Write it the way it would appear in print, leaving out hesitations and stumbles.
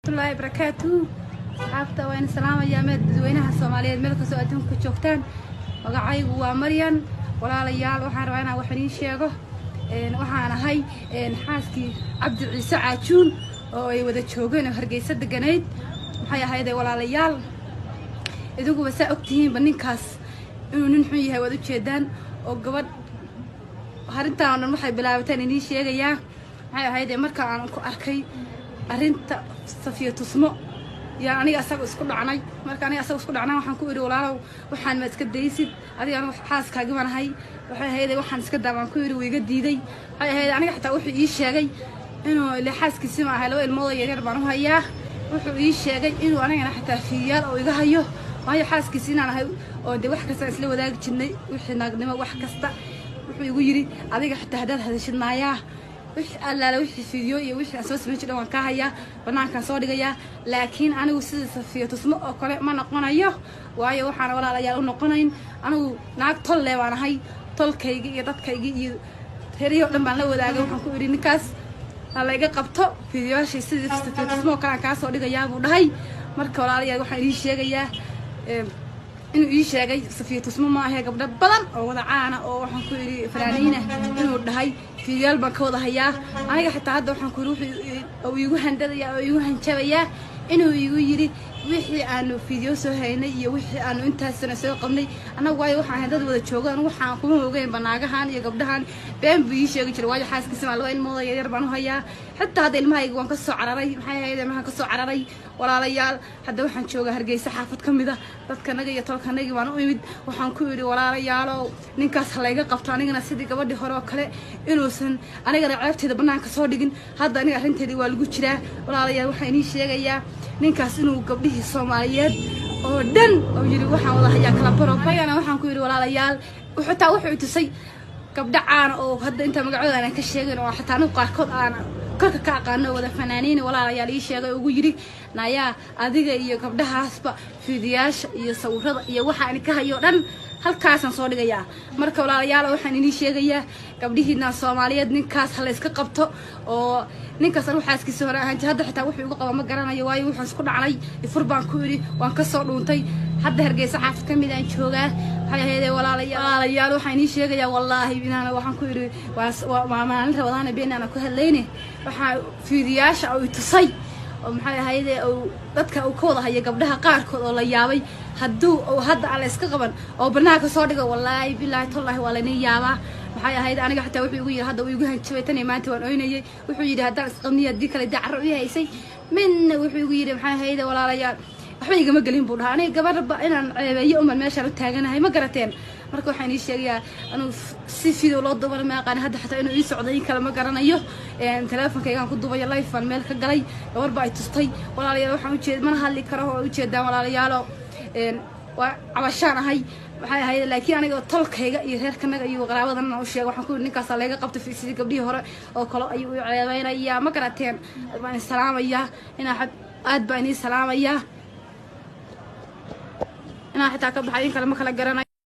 Waraxmatullaahi barakaatuhu. Asxaabta waa in salaamayaa, meel dadweynaha Soomaaliyeed meel kastoo adduunka joogtaan. Magacaygu waa Maryan. Walaalayaal, waxaan rabaa inaan wax idiin sheego. Waxaan ahay xaaskii Cabdi Ciise Caajuun oo ay wada joogeen oo Hargeysa deganayd. Maxay ahayde walaalayaal, idinkuba saa ogtihiinba ninkaas inuu nin xun yahay waad ujeedaan. Oo gabadh arrintaan oo dhan waxay bilaabateen idiin sheegayaa. Maxay ahayde, marka aan ku arkay arrinta Safiya Tusmo yaa aniga asaga isku dhacnay. Marka aniga asaga isku dhacnay, waxaan ku idhi, "Walaalow, waxaan ma iska daysid? Adiga anigu xaaskaagi baan ahay." Waxay ahayde, "Waxaan iska daa," baan ku idhi. Wuu iga diiday. Waxay ahayde, aniga xitaa wuxuu ii sheegay inuu ile xaaskiisi ma ahay, laba ilmoodoo yaryar baan u hayaa. Wuxuu ii sheegay inuu anigana xitaa fiiyaal oo iga hayo, waayo xaaskiisi inaan ahay oo de wax kasta isla wadaagi jirnay, wixii naagnimo, wax kasta. Wuxuu igu yidhi, "Adiga xitaa haddaad hadashid naayaa, wixii allaale wixii fiidyo iyo wixii aan soo samayn jiray waan kaa hayaa, banaankaan soo dhigayaa." Laakiin anigu sida Safiya Tusmo oo kale ma noqonayo, waayo waxaana walaalayaal u noqonayn, anigu naag tolle baan ahay. Tolkaygi iyo dadkaygii iyo reerihii o dhan baan la wadaagay. Waxaan ku idhi, "Ninkaas ha layga qabto, fiidiyoyaashay sidii Safiya Tusmo oo kale aan kaa soo dhigayaa," buu dhahay. Marka walaalayaal, waxaan idiin sheegayaa inuu ii sheegay Safiya Tusmo ma ahee, gabdho badan oo wada caana oo waxaan ku idhi fanaaniina inuu dhahay, "Fiidiyaal baan ka wada hayaa." Aniga xitaa hadda waxaan ku idhi, wuxuu iigu handadayaa oo iigu hanjabayaa inuu igu yidhi wixii aanu fiidyo soo haynay iyo wixii aanu intaasna soo qabnay annagu, waayo waxaan ahay dad wada joogo. Anigu waxaan kuma ogeyn banaagahan iyo gabdhahan, been buu ii sheegi jiray, waayo xaaskiisa maa, laba ilmooda yaryar baan u hayaa. Xitaa hadda ilmahayga waan kasoo cararay. Maxay ahayd, maxaan kasoo cararay walaalayaal? Hadda waxaan joogaa Hargeysa, xaafad ka mid a dadkanaga iyo tolkanagii baan u imid. Waxaan ku idhi, "Walaalayaalow, ninkaas ha layga qabto, anigana sidii gabadhii hore oo kale inuusan anigana ceebteeda banaanka soo dhigin." Hadda aniga arrinteedii waa lagu jiraa. Walaalayaal, waxaan idiin sheegayaa ninkaas inuu gabdhihii Soomaaliyeed oo dhan oo yidhi, "Waxaan wada hayaa kala baro." Anigana waxaan ku yidhi, walaalayaal, xitaa wuxuu tusay gabdho caana oo hadda intaa magacooda aanan ka sheegin oo xataa anigu qaarkood aan korka ka aqaano, wada fanaaniin. Walaalayaal, ii sheegay ugu yidhi, "Nayaa, adiga iyo gabdhahaasba fiidiyaasha iyo sawirada iyo waxaan ka hayo dhan halkaasaan soo dhigayaa." Marka walaalayaal, waxaan idiin sheegayaa gabdhihiina Soomaaliyeed, ninkaas ha la iska qabto. Oo ninkaas anigu xaaskiisa hore ahaan jir, hadda xitaa wuxuu igu qaba ma garanayo, waayo waxaan isku dhacnay, ifur baan ku idhi, waan kasoo dhuuntay. Hadda Hargeysa xaafad ka mid aan joogaa. Waxay ahaydee walaalayaal, waxaan idiin sheegayaa, wallaahi inaana waxaan ku idhi waa maalin Rabadaana been aana ku hadlayne. Waxaa fiidiyaasha oo i tusay oo maxay ahayde uu dadka uu ka wada hayo gabdhaha qaarkood oo la yaabay, hadduu uu hadda aan la iska qaban oo banaanka soo dhigo, wallaahi bilaahi tollaahi waa laynii yaabaa. Maxay ahayd, aniga xitaa wuxuu igu yidhi, hadda uu igu hanjabay tan iyo maanta waan oynayay. Wuxuu yidhi, "Haddaan isqabniyo haddii kale dacro ii haysay midna." Wuxuu igu yidhi, maxay ahayde walaalayaal, "Waxba igama gelin," buu dhahaa. Aniga gabadhaba inaan ceebeeyo uman meeshaan u taaganahay, ma garateen? Marka waxaan ii sheegayaa, anuu si video loo dubana ma aqaani. Hadda xataa inuu ii socday in kale ma garanayo. Teleefonkaygaan ku dubayo, live baan meel ka galay, gabar ba ay tustay. Walaalayaal, waxaan ujeed mana hadli karo oo ujeedaan. Walaalayaalo, waa cabashaan ahay. Waxay ahayd, laakiin aniga tolkayga iyo reerkanaga iyo qaraabadana u sheegay. Waxaan ku yidhi, ninkaasaa layga qabtay, sidii gabdhihii hore oo kale ayuu u ceebeynayaa. Ma garateen? Baan salaamayaa inaa aad baan inii salaamayaa. Inaa xitaa ka baxay in kale ma kala garanayo.